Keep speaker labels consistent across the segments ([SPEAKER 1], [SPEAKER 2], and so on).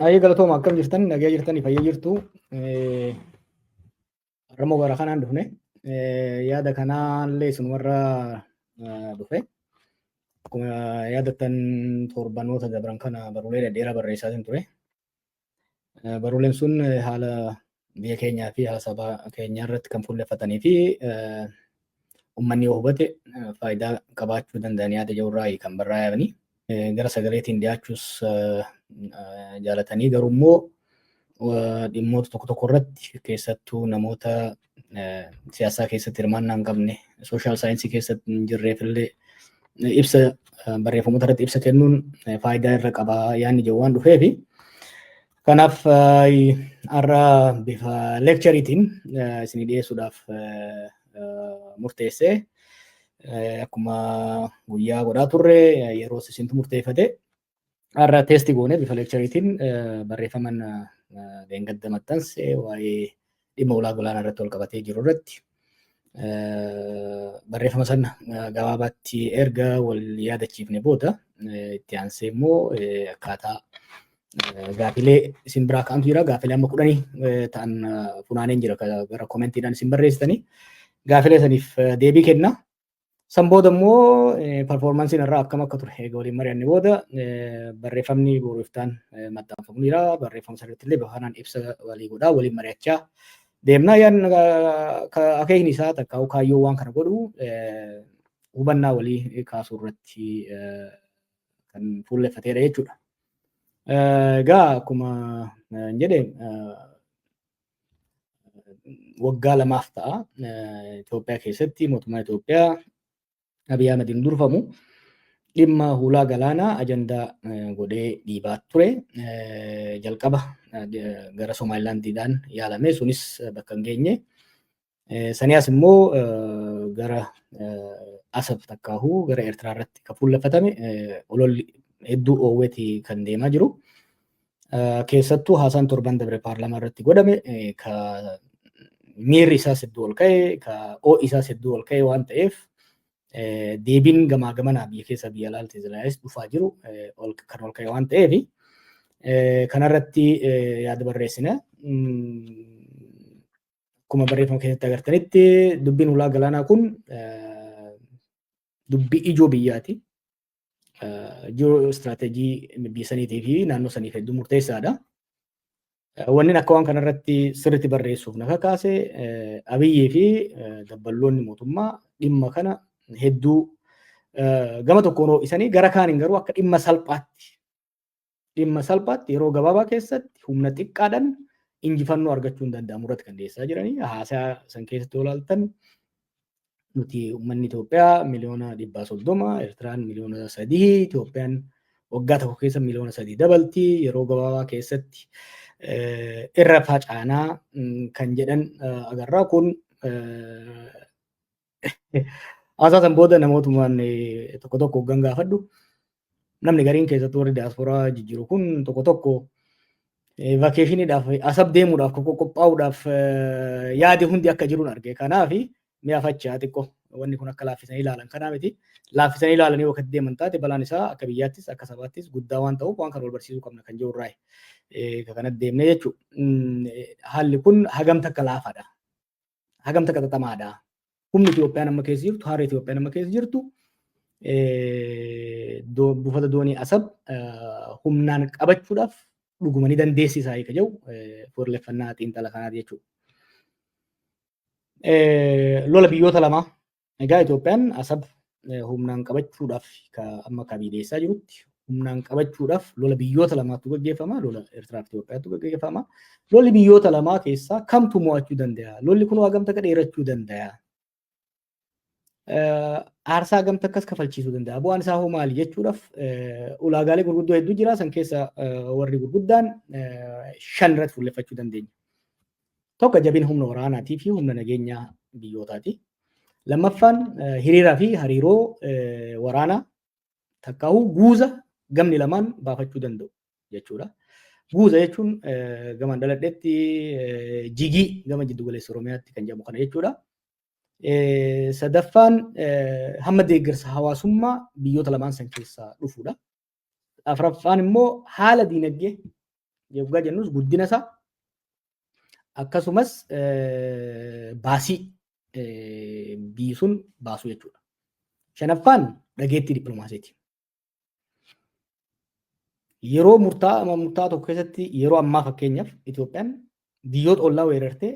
[SPEAKER 1] Baay'ee galatooma. Akkam jirtan? Nagaa jirtanii? Fayyaa jirtu? Har'a gara kanaan dhufne, yaada kanaallee isinumarra dhufe. Akkuma yaadattan, torbanoota dabran kana baruulee dhedheeraa barreessaa ture. Baruuleen sun haala biyya keenyaa fi haala saba keenyaa irratti kan fuulleffatanii fi uummanni yoo hubate faayidaa qabaachuu danda'an yaada jirurraa kan barraa'anii gara sagaleetiin dhiyaachuus jaalatanii, garuu immoo dhimmoota tokko tokko irratti, keessattuu namoota siyaasaa keessatti hirmaannaa hin qabne, social science keessatti hin jirreef illee ibsa barreeffamoota irratti ibsa kennuun faayidaa irra qabaa yaadni jiru waan dhufeefi. Kanaaf har'a bifa lectureiitiin isinii dhiyeessuudhaaf murteessee, akkuma guyyaa godhaa turre yeroo isintu murteeffate, har'a test goone bifa lectureiitiin barreeffaman leengadda maxxanse waa'ee dhimma ulaa galaanaa irratti wal qabatee jiru irratti barreeffama sana gabaabaatti erga wal yaadachiifne booda, itti aansee immoo akkaataa gaafilee isin biraa ka'antu jira. Gaafilee amma 10 ta'an funaaneen jira, gara commentiidhaan isin barreessitanii. Gaafilee saniif deebii kenna. San booda immoo performanceiin irraa akkam akka ture eega waliin mari'anne booda, barreeffamni boru iftaan maxxanfamu jira. Barreeffama sanarratti illee bifa kanaan ibsa walii godhaa waliin mari'achaa deemna. Yaan akeekni isaa takka kaayyoo waan kana godhu hubannaa walii kaasuu irratti kan fuulleffateedha jechuudha. Egaa akkuma jedhe, waggaa 2f ta'a. Itoophiyaa keessatti mootummaa Itoophiyaa Abiy Ahmediin durfamu dhimma hulaa galaanaa ajandaa godhee dhiibaa ture. Jalqaba gara Somaalilaandiidhaan yaalame, sunis bakka hin geenye. Sanii as immoo gara Asab takkaahuu gara Eertiraa irratti kan fuulleffatame ololli hedduu oowweeti kan deemaa jiru. Keessattuu haasaan torban dabre paarlaamaa irratti godhame ka miirri isaas hedduu ol ka'e, ka ho'i isaas hedduu ol ka'e waan ta'eef, deebiin gamaa gamanaa biyya keessa biyya alaalti Israa'elis dhufaa jiru kan ol ka'e waan ta'eef, kanarratti yaada barreessine. Akkuma barreeffama keessatti agartanitti, dubbiin ulaa galaanaa kun dubbii ijoo biyyaati. Geo strategy biyya saniitii fi naannoo saniif hedduu murteessaadha. Wanni akka waan kanarratti sirriitti barreessuuf na kakaase, Abiyyii fi dabballoonni mootummaa dhimma kana hedduu gama tokkoon ho'isanii, gara kaaniin garuu akka dhimma salphaatti yeroo gabaabaa keessatti humna xiqqaadhaan injifannoo argachuu hin danda'amu irratti kan dhiyeessaa jiranii. Haasaa san keessatti yoo ilaaltan, nuti uummanni Itoophiyaa miliyoona 130, Eertiraan miliyoona 3, Itoophiyaan waggaa tokko keessa miliyoona 3 dabalti, yeroo gabaabaa keessatti irra facaanaa kan jedhan agarraa. Kun haasaa san booda namootumaan tokko tokko hoggan gaafadhu, namni gariin, keessattuu warri diyaasporaa jijjiiru kun tokko tokko, vacationiidhaaf Asab deemuudhaaf qophaa'uudhaaf yaadi hundi akka jiruun arge. Kanaaf mi'a fachaa xiqqoo wanni kun akka laaffisanii ilaalan kanaa miti. Laaffisanii ilaalanii yoo deeman taate, balaan isaa akka biyyaattis akka sabaattis guddaa waan ta'uuf, waan kana wal barsiisuu qabna kan jiru irraa kanatti deemnee jechuudha. Haalli kun hagam takka laafaadha? Hagam takka xaxamaadha? Humni Itoophiyaan amma keessa jirtu, haala Itoophiyaan amma keessa jirtu, buufata doonii Asab humnaan qabachuudhaaf dhuguma ni dandeessisaa ka jedhu fuulleffannaa xiinxala kanaati jechuudha. Lola biyyoota lamaa. Egaa Itoophiyaan Asab humnaan qabachuudhaaf amma kabiideessaa jirutti humnaan qabachuudhaaf lola biyyoota lamaatu gaggeeffama. Lola Eertiraa fi Itoophiyaatu gaggeeffama. Lolli biyyoota lamaa keessaa kamtu mo'achuu danda'a? Lolli kun hagam takka dheerachuu danda'a? Aarsaa hagam takkas kafalchiisuu danda'a? Bu'aan isaa hoo maali jechuudhaaf ulaagaalee gurguddoo hedduu jira. San keessa warri gurguddaan shan irratti fuulleffachuu dandeenya. Tokko, jabina humna waraanaatii fi humna nageenyaa biyyootaati. Lammaffaan, hiriiraa fi hariiroo waraanaa takkaa'uu guuza gamni lamaan baafachuu danda'u jechuudha. Guuza jechuun gamaan dhaladhetti jigii gama jiddu galeessa Oromiyaatti kan jedhamu kana jechuudha. Sadaffaan, hamma deeggarsa hawaasummaa biyyoota lamaan san keessaa dhufuudha. Afuraffaan immoo haala diinagdee Yoggaa jennus guddina isaa, akkasumas baasii biyyi sun baasu jechuudha. Shanaffaan dhageettii dippiloomaasiiti. Yeroo murtaa'aa tokko keessatti, yeroo ammaa fakkeenyaaf, Itoophiyaan biyyoota ollaa weerartee,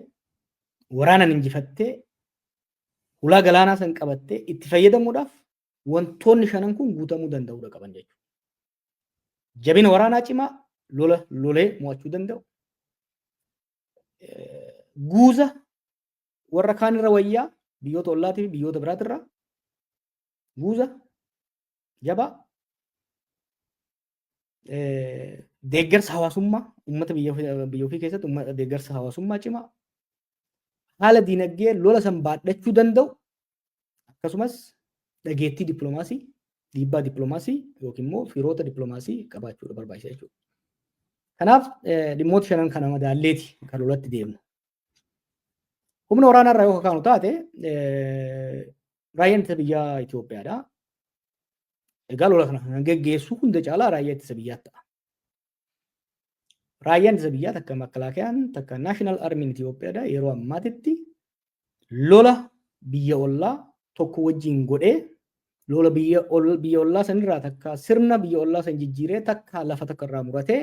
[SPEAKER 1] waraanaan injifattee, ulaa galaanaa san qabattee itti fayyadamuudhaaf wantoonni shanan kun guutamuu danda'uudha qaban jechuudha. Jabina waraanaa cimaa lola lolee mo'achuu danda'u. Guuza warra kaan irra wayyaa, biyyoota ollaatii fi biyyoota biraatirraa guuza jabaa, deeggarsa hawaasummaa uummata biyya ofii keessatti deeggarsa hawaasummaa cimaa, haala diinagdee lola san baadhachuu danda'u, akkasumas dhageettii dippiloomaasii, dhiibbaa dippiloomaasii yookiin immoo firoota dippiloomaasii qabaachuudha barbaachisa jechuudha. Kanaaf dhimmoota shanan kana madaalleeti kan lolatti deemnu. Humna waraanaa irraa yoo kaanu taate, raayyaan ittisa biyyaa Itoophiyaadha. Egaa lola kana kan geggeessu hunda caalaa raayyaa ittisa biyyaa ta'a. Raayyaan ittisa biyyaa, takka makkalaakayaan, takka national armyn Itoophiyaadha, yeroo ammaatitti lola biyya ollaa tokko wajjin godhee, lola biyya ollaa sanirraa takka sirna biyya ollaa san jijjiiree, takka lafa takka irraa muratee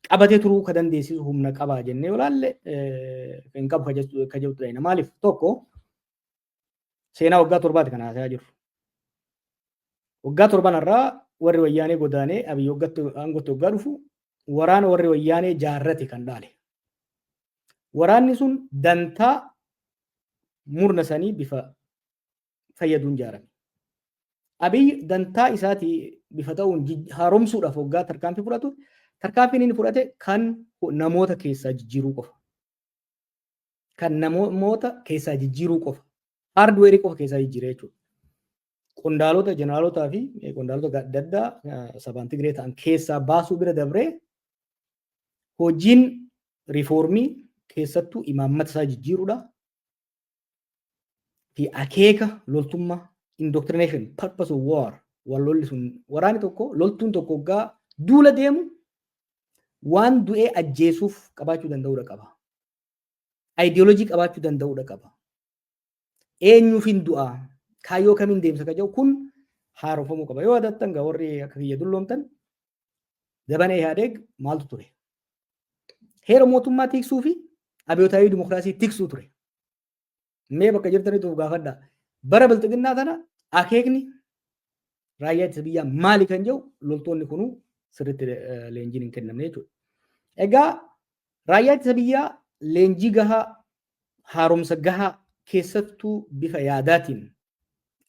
[SPEAKER 1] qabatee turuu ka dandeessisu humna qabaa jennee yoo ilaalle, hin qabu ka jettu. Maaliif? Tokko, seenaa waggaa 7ti kan haasayaa jirru. Waggaa 7 irraa warri wayyaanee godaanee Abiy aangootti waggaa dhufu, waraana warri wayyaanee jaarrate kan dhaale. Waraanni sun dantaa murna sanii bifa fayyaduun ijaarame. Abiy dantaa isaatii bifa ta'uun haaromsuudhaaf waggaa tarkaanfii fudhatu, tarkaanfiin inni fudhate kan namoota keessaa jijjiiruu qofa. Kan namoota keessaa jijjiiruu qofa. Hardware qofa keessaa jijjiiree jechuudha. Qondaalota, jeneraalotaa fi qondaalota adda addaa sabaan Tigree ta'an keessaa baasuu bira dabree, hojiin riifoormii keessattuu imaammata isaa jijjiiruudha fi akeeka loltummaa, indoctrination, purpose of war, wal lolli sun, waraanni tokko, loltuun tokko waggaa duula deemu waan du'ee ajjeesuuf qabaachuu danda'uudha qaba. Ayidiyoolojii qabaachuu danda'uudha qaba. Eenyuuf hin du'aa? Kaayyoo kamiin deemsa ka jedhu kun haaromfamuu qaba. Yoo yaadattan gaa, warri akka kiyya dulloomtan, zabana Ihaadeeg maaltu ture? Heera mootummaa tiksuu fi abiyyootaawi dimokiraasii tiksuu ture. Mee bakka jirtanitti of gaafadhaa. Bara bilxiginnaa tana akeekni raayyaa ittisa biyyaa maali kan jedhu loltoonni kunuu sirriitti leenjiin hin kennamne jechuudha. Egaa raayyaa ittisa biyyaa leenjii gahaa, haaromsa gahaa, keessattuu bifa yaadaatiin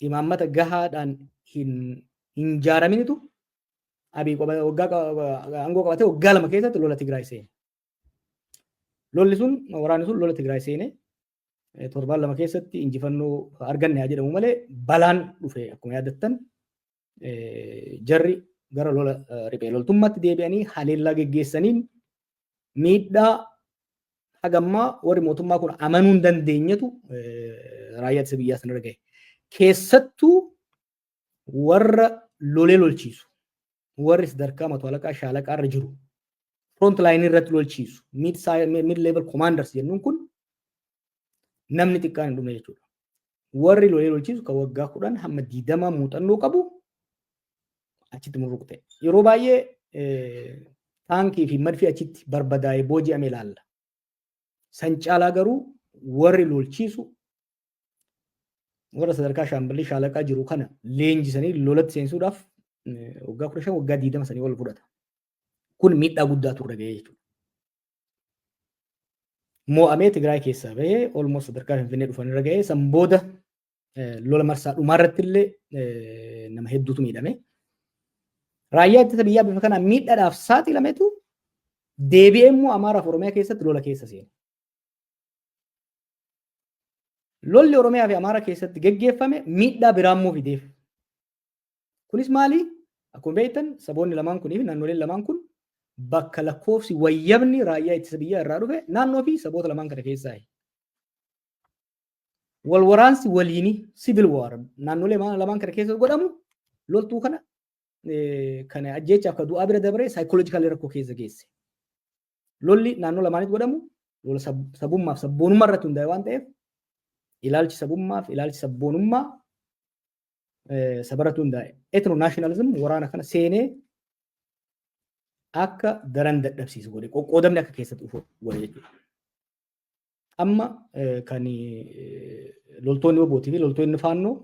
[SPEAKER 1] imaammata gahaadhaan hin ijaaraminitu Abiy waggaa aangoo qabatee waggaa 2 keessatti lola Tigraay seene. Lolli sun, waraanni sun lola Tigraay seene, torbaan 2 keessatti injifannoo arganne haa jedhamu malee, balaan dhufe akkuma yaadattan jarri gara lola riphee loltummaatti deebi'anii haleellaa geggeessaniin miidhaa hagammaa warri mootummaa kun amanuu hin dandeenyetu raayyaa ittisa biyyaa sanarra gahe. Keessattuu warra lolee lolchiisu, warri sadarkaa mato alaqaa, shaalaqaa irra jiru, front line irratti lolchiisu, mid level commanders jennuun kun, namni xiqqaan hin dhumne jechuudha. Warri lolee lolchiisu kan waggaa 10 hamma 20 muuxannoo qabu achitti murruqte. Yeroo baay'ee taankii fi madfi achitti barbadaa'ee booji'ame ilaalla. San caalaa garuu warri lolchiisu, warra sadarkaa shaamballii, shaalaqaa jiru kana leenjisanii lolatti seensuudhaaf waggaa 15, waggaa 20 sanii ol fudhata. Kun miidhaa guddaa turre ga'ee jechuudha. Moo'amee Tigraay keessaa bahee almost sadarkaa Finfinnee dhufan irra ga'ee, san booda lola marsaa dhumaarratti illee nama hedduutu miidhame. Raayyaa ittisa biyyaa bifa kanaan miidhaadhaaf saaxilametu deebi'ee immoo Amaaraa fi Oromiyaa keessatti lola keessa seene. Lolli Oromiyaa fi Amaaraa keessatti geggeeffame miidhaa biraa immoo fideef. Kunis maali? Akkuma beektan, saboonni lamaan kunii fi naannoleen lamaan kun bakka lakkoofsi wayyabni raayyaa ittisa biyyaa irraa dhufe naannoo fi saboota lamaan kana keessaa. Wal waraansi waliini, civil war, naannolee lamaan kana keessatti godhamu loltuu kana Kana ajjeechaaf ka du'aa bira dabaree psychological rakkoo keessa geesse. Lolli naannoo lamaanitti godhamu lola sabummaaf sabboonummaa irratti hundaa'e waan ta'eef, ilaalchi sabummaaf ilaalchi sabboonummaa sabarratti hundaa'e. Ethno nationalism waraana kana seenee akka daran dadhabsiisu godhe, qoqqoodamni akka keessatti dhufu godhe jechuudha. Amma kan loltoonni WBOtii fi loltoonni Faannoo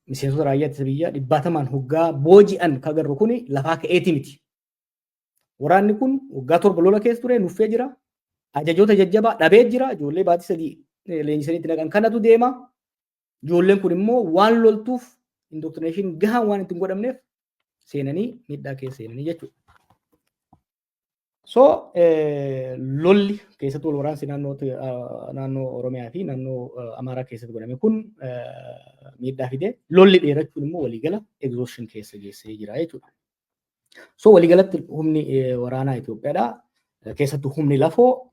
[SPEAKER 1] miseensota raayyaa ittisa biyyaa dhibbaatamaan hoggaa booji'an kan agarru kuni lafaa ka'eeti miti. Waraanni kun waggaa 7 lola keessa ture, nuffee jira. Ajajoota jajjabaa dhabee jira. Ijoollee baatii 3 leenjisanii itti naqan kanatu deema. Ijoolleen kun immoo waan loltuuf indoctrination gahaan waan ittiin godhamneef seenanii miidhaa keessa seenanii jechuudha. So lolli keessattuu wal waraansi naannoo Oromiyaa fi naannoo Amaaraa keessatti godhame kun miidhaa fide, lolli dheerachuun immoo waliigala exhaustion keessa geessee jira jechuudha. So waliigalatti humni waraanaa Itoophiyaadhaa, keessattuu humni lafoo,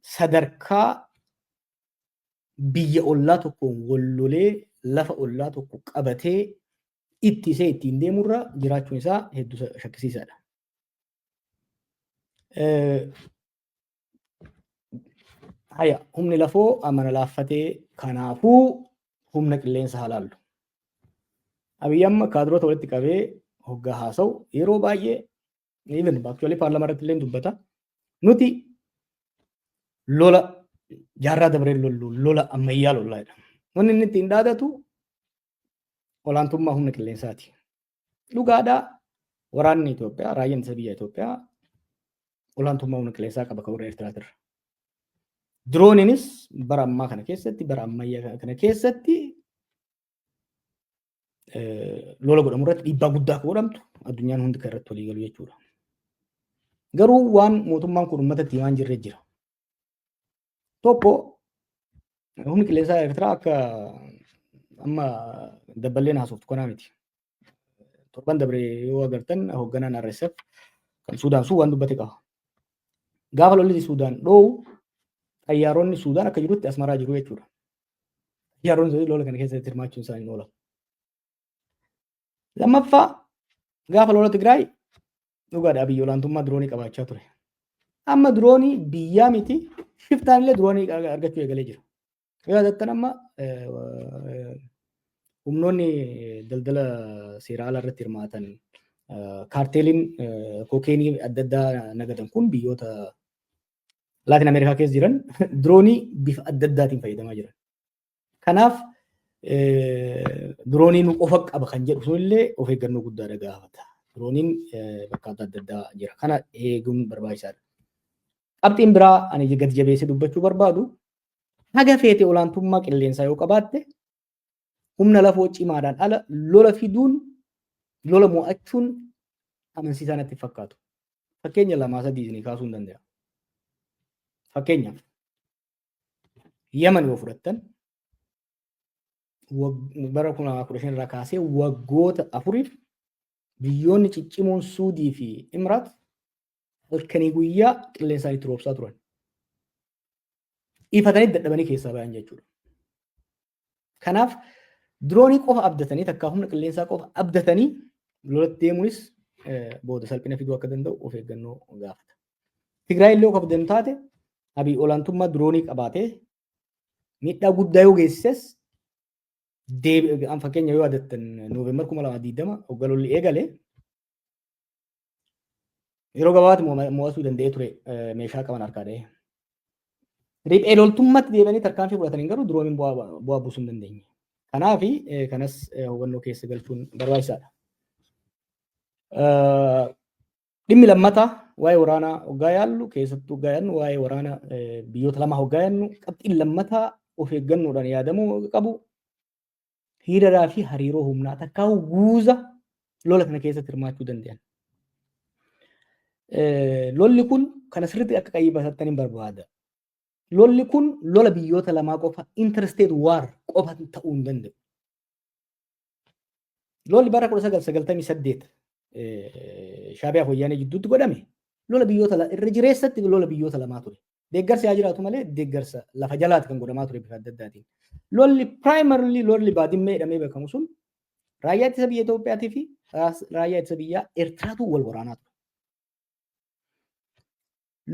[SPEAKER 1] sadarkaa biyya ollaa tokkoon wal lolee lafa ollaa tokko qabatee ittisee ittiin deemurra jiraachuun isaa hedduu shakkisiisaadha. Haya, humni lafoo amana laaffatee, kanaafuu humna qilleensa haa laallu. Abiyyi amma kaadiroota walitti qabee hoggaa haasa'u yeroo baay'ee, even actually paarlaamaa irratti illee dubbata. Nuti lola jaarraa dabaree lollu, lola ammayyaa lollaa jedha. Wanni inni ittiin dhaadatu olaantummaa humna qilleensaati. Dhugaadhaa, waraanni Itoophiyaa, raayyaan ittisa biyya Itoophiyaa olaantummaa humna qilleensaa qaba kan warra Eertiraatirra. Dirooniinis bara ammaa kana keessatti, bara ammayyaa kana keessatti lola godhamu irratti dhiibbaa guddaa akka godhamtu addunyaan hundi kan irratti walii galu jechuudha. Garuu waan mootummaan kun uummatatti himaa hin jirre jira. Tokko, humni qilleensaa Eertiraa akka amma dabballeen haasoftu kanaa miti. Torban dabre yoo agartan hoogganaan RSF kan Suudaan sun waan dubbate qaba. Gaafa lolli Suudaan dho'u xayyaaronni Suudaan akka jirutti Asmaraa jiru jechuudha. Xayyaaronni sun lola kana keessatti hirmaachuun isaanii hin oolan. Lammaffaa, gaafa lola Tigraay dhugaadha, biyya olaantummaa diroonii qabaachaa ture. Amma diroonii biyyaa miti, shiftaan illee diroonii argachuu eegalee jira. Yoo yaadattan, amma humnoonni daldala seera alaa irratti hirmaatan, kaarteeliin kookeenii adda addaa nagadan kun biyyoota Laatin Ameerikaa keessa jiran diroonii bifa adda addaatiin fayyadamaa jiran. Kanaaf diroonii nu qofa qaba kan jedhu sunillee of eeggannoo guddaadha gaafata. Dirooniin bakka adda addaa jira. Kana eeguun barbaachisaadha. Qabxiin biraa ani gadi jabeessee dubbachuu barbaadu, haga feete olaantummaa qilleensaa yoo qabaatte humna lafoo cimaadhaan ala lola fiduun, lola mo'achuun amansiisaa natti fakkaatu. Fakkeenya lamaa sadii isinii kaasuu hin danda'a. Fakkeenyaaf, Yaman yoo fudhattan, bara 2015 irraa kaasee waggoota 4f biyyoonni ciccimoon Suudii fi Imiraat halkanii guyyaa qilleensaan itti roobsaa turan. Ifatanii dadhabanii keessaa bayan jechuudha. Kanaaf diroonii qofa abdatanii, takkaa humna qilleensaa qofa abdatanii lolatti deemuunis booda salphina fiduu akka danda'u of eeggannoo gaafata. Tigraay illee of abdatan taate, Abiy olaantummaa diroonii qabaatee miidhaa guddaa yoo geessises, deebi fakkeenya yoo yaadattan, November 2020 hogga lolli eegale yeroo gabaabaatti mo'atuu danda'ee ture meeshaa qaban harkaa dha'ee. Riphee loltummaatti deebi'anii tarkaanfii fudhatanii garuu dirooniin bu'aa buusuu hin dandeenye. Kanaaf kanas hubannoo keessa galchuun barbaachisaadha. Dhimmi lammataa waa'ee waraanaa hoggaa yaallu, keessattuu hoggaa yaadnu waa'ee waraana biyyoota lama hoggaa yaadnu, qabxiin lammataa of eeggannoodhaan yaadamuu qabu hiriiraa fi hariiroo humnaa takkaa guuza lola kana keessatti hirmaachuu danda'an. Lolli kun kana sirriitti akka qayyibatattan hin barbaada. Lolli kun lola biyyoota lamaa qofa, interstate war qofa ta'uu hin danda'u. Lolli bara 1998 Shaabiyaa fi Wayyaanee jidduutti godhame lola biyyoota irra jireessatti lola biyyoota lamaa ture. Deeggarsi haa jiraatu malee deeggarsa lafa jalaati kan godhamaa ture bifa adda addaatiin. Lolli primarily lolli Baadimmee jedhamee beekamu sun Raayyaa ittisa biyya Itoophiyaatii fi raayyaa ittisa biyyaa Eertiraatu wal waraanaa ture.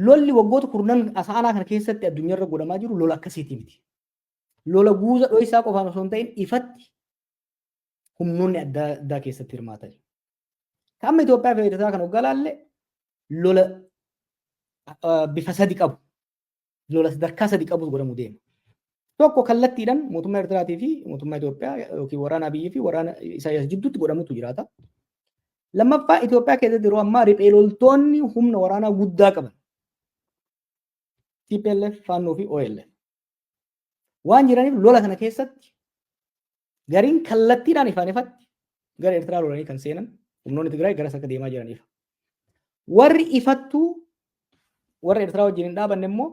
[SPEAKER 1] Lolli waggoota kurnan asaanaa kana keessatti addunyaarra godhamaa jiru lola akkasiitii miti. Lola guuza dho'isaa qofaan osoo hin ta'in, ifatti humnoonni adda addaa keessatti hirmaatan. Amma Itoophiyaa fi Eertiraa kan hoggaa laalle, lola bifa sadi qabu. Lola sadarkaa sadi qabu godhamu deema. Tokko, kallattiidhaan mootummaa Eertiraatii fi mootummaa Itoophiyaa yookiin waraana Abiyyi fi waraana Isaayyaas jidduutti godhamutu jiraata. Lammaffaa, Itoophiyaa keessatti yeroo ammaa riphee loltoonni humna waraanaa guddaa qaban, TPLF, Faannoo fi OLF waan jiraniif, lola kana keessatti gariin kallattiidhaan ifaan ifatti gara Eertiraa lolanii kan seenan, humnoonni Tigraay garas akka deemaa jiraniif. Warri ifattuu warra Eertiraa wajjin hin dhaabanne immoo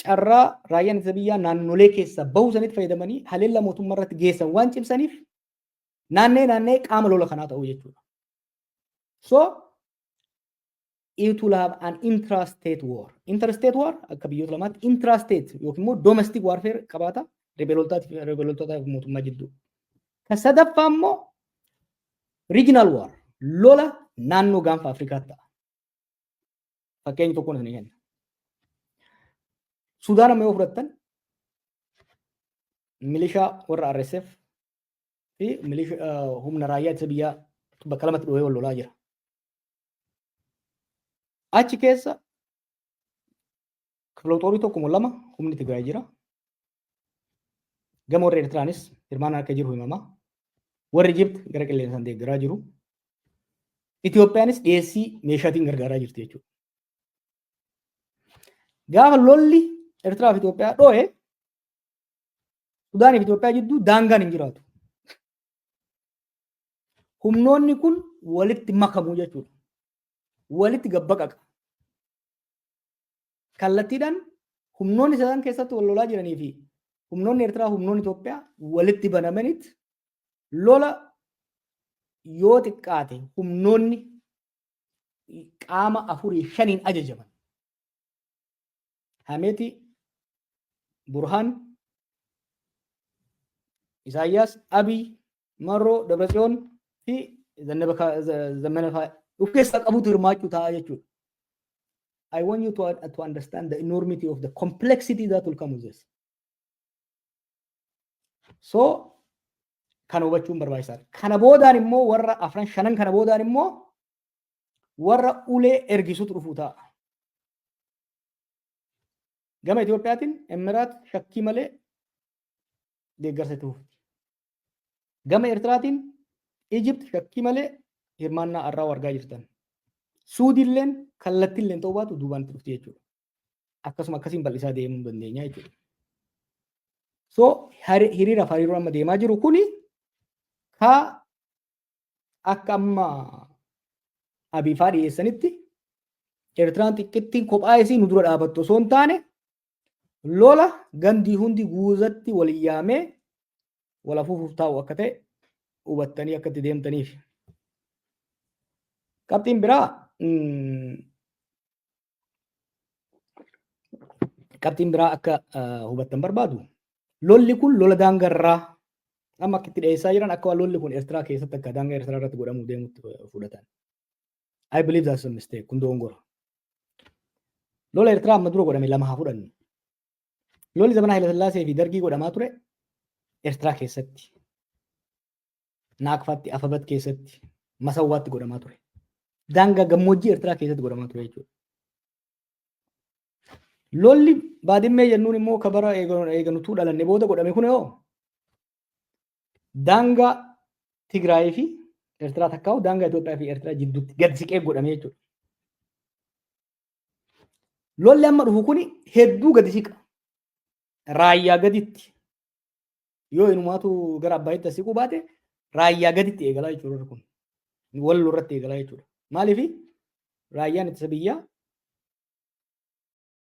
[SPEAKER 1] carraa raayyaan ittisa biyyaa naannolee keessa bahuu sanitti fayyadamanii haleellaa mootummaa irratti geessan waan cimsaniif, naannee naannee qaama lola kanaa ta'uu jechuudha. So it will have an intrastate war. Interstate war akka biyyoota lamaatti, intrastate yookiin immoo domestic warfare qabaata riphee loltootaa fi mootummaa jidduu. Kan sadaffaa immoo regional war, lola naannoo Gaanfa Afrikaatti ta'a. Fakkeenya tokkoon isinii kenna. Sudaan amma yoo fudhattan, milishaa warra RSF fi humna raayyaa ittisa biyyaa bakka lamatti dhohee wal lolaa jira. Achi keessa kifla tokko moo lama humni Tigraay jira. Gama warra Eertiraanis hirmaannaan akka jiru himama. Warri Ijipt gara qilleensaan deeggaraa jiru. Itoophiyaanis dhiyeessii meeshaatiin gargaaraa jirti jechuudha. Gaafa lolli Eertiraa fi Itoophiyaa dho'e, Sudaanii fi Itoophiyaa jidduu daangaan hin jiraatu. Humnoonni kun walitti makamu jechuudha. Walitti gabbaqaqa. Kallattiidhaan humnoonni sadan keessatti wal lolaa jiranii fi humnoonni Eertiraa, humnoonni Itoophiyaa walitti banamanitti lola yoo xiqqaate humnoonni qaama afurii shaniin ajajaman, Hameeti, Burhaan, Isaayyaas, Abiy, Marroo, Dabratsiyoon fi Zammana fa'aa of keessaa qabutu hirmaachuu ta'a jechuudha. I want you to understand the enormity of the complexity that will come with this. So, kana hubachuun barbaachisaadha. Kana boodaan immoo, warra afran shanan kana boodaan immoo, warra ulee ergisutu dhufuu ta'a. Gama Itoophiyaatiin Emiraat shakkii malee deeggarsa itti fufti. Gama Eertiraatiin Ijipt shakkii malee hirmaannaa arraa argaa jirtan. Suudiilleen kallattiilleen ta'uu baatu duubaan itti dhufti jechuudha. Akkasuma akkasiin bal'isaa deemuu dandeenya jechuudha. So hiriira fi hariiroo amma deemaa jiru kuni ka akka amma Abiifaa dhiyeessanitti Eertiraan xiqqittiin kophaa isii nu dura dhaabattu osoo hin taane, lola gandii hundi guuzatti wal yaamee wal afuufuuf taa'u akka ta'e hubattanii akka itti deemtaniif. Qabxiin biraa akka hubattan barbaadu, lolli kun lola daangarraa amma akka itti dhiyeessaa jiran, akka waan lolli kun Eertiraa keessatti, akka daangaa Eertiraa irratti godhamuu deemutti fudhatan. I believe that's a mistake. Kun dogongora. Lola Eertiraa amma dura godhame lama haa fudhannu. Lolli zamana Haayila Sillaasee fi Dargii godhamaa ture Eertiraa keessatti. Naaqfaatti, Afabat keessatti, Masawwaatti godhamaa ture. Daangaa gammoojjii Eertiraa keessatti godhamaa ture jechuudha. Lolli Baadimmee jennuun immoo ka bara eeganutuu dhalanne booda godhame kun yoo daangaa Tigraayii fi Eertiraa takkaa'u daangaa Itoophiyaa fi Eertiraa jidduutti gad siqee godhame jechuudha. Lolli amma dhufu kuni hedduu gadi siqa. Raayyaa gaditti yoo inumaatu gara Abbaayitti siquu baate, raayyaa gaditti eegalaa jechuudha kun. Walloo irratti eegalaa jechuudha. Maaliif? Raayyaan ittisa biyyaa